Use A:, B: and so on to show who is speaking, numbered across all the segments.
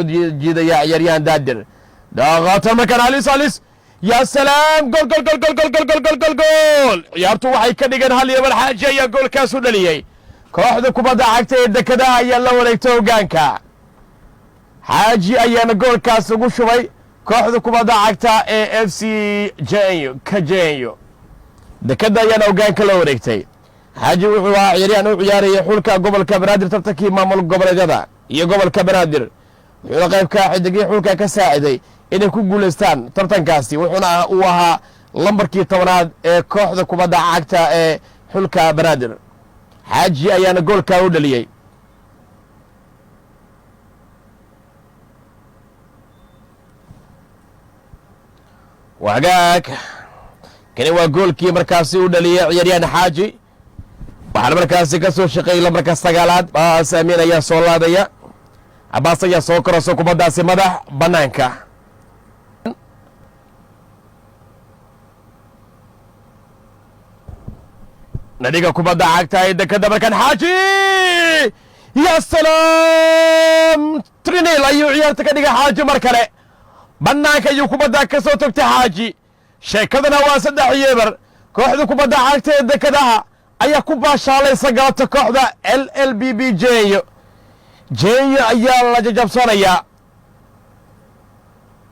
A: Jiidaya ciyaaryahan Daadir dhaqaata. Markaan halis, halis! Ya salaam! Gol, gol, gol, gol, gol, gol, gol, gol, gol, gool! Ciyaartu waxay ka dhigeen 1-0. Xaaji ayaa goolkaas u dhaliyey. Kooxda kubadda cagta ee Dekadaha ayaa la wareegtay hoggaanka. Xaaji ayaana goolkaas ugu shubay kooxda kubadda cagta ee FC Jenyo ka Jenyo. Dekada ayaana hoggaanka la wareegtay. Xaaji wuxuu ahaa ciyaaryahan u ciyaarayay xulka gobolka Banaadir tartankii maamul goboleedyada iyo gobolka Banaadir, wuxuuna qaybka xidigii xulka ka saaciday inay ku guulaystaan tartankaasi, wuxuuna uu ahaa lambarkii 10aad ee kooxda kubadda cagta ee xulka Banaadir. Xaaji ayaana goolkaa u dhaliyey. Wagaag, kani waa goolkii markaasi u dhaliyey ciyaaryahan Xaaji, waxaana markaasi ka soo shaqeeyey lambarka 9aad. Baas Amiin ayaa soo laadaya, Cabaas ayaa soo korayso kubaddaasi, madax banaanka. Nadiga kubadda cagta ee Dekada, markaan Xaaji! Ya salaam! 3-0 ayuu ciyaarta ka dhigay Xaaji. Mar kale banaanka ayuu kubadda ka soo togtay Xaaji. Sheekadana waa 3-0. Kooxda kubadda cagta ee Dekadaha ayaa ku baashaalaysa galabta. Kooxda LLBB Jenyo, Jenyo ayaa la jajabsanayaa.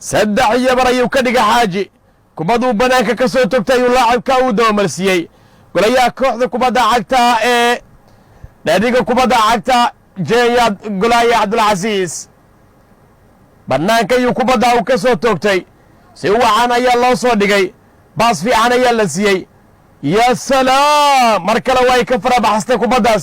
A: 3-0 ayuu ka dhigay Xaaji. Kubadduu banaanka ka soo togtay ayuu laacibka uu dabamarsiiyey golayaha kooxda kubadda cagta ee naadiga kubadda cagta Jenya. Golaya Cabdulcasiis banaanka ayuu kubadda uu ka soo toogtay. Si wacan ayaa loo soo dhigay, baas fiican ayaa la siiyey. Ya salaam! Mar kale waa ay ka farabaxstay kubaddaas.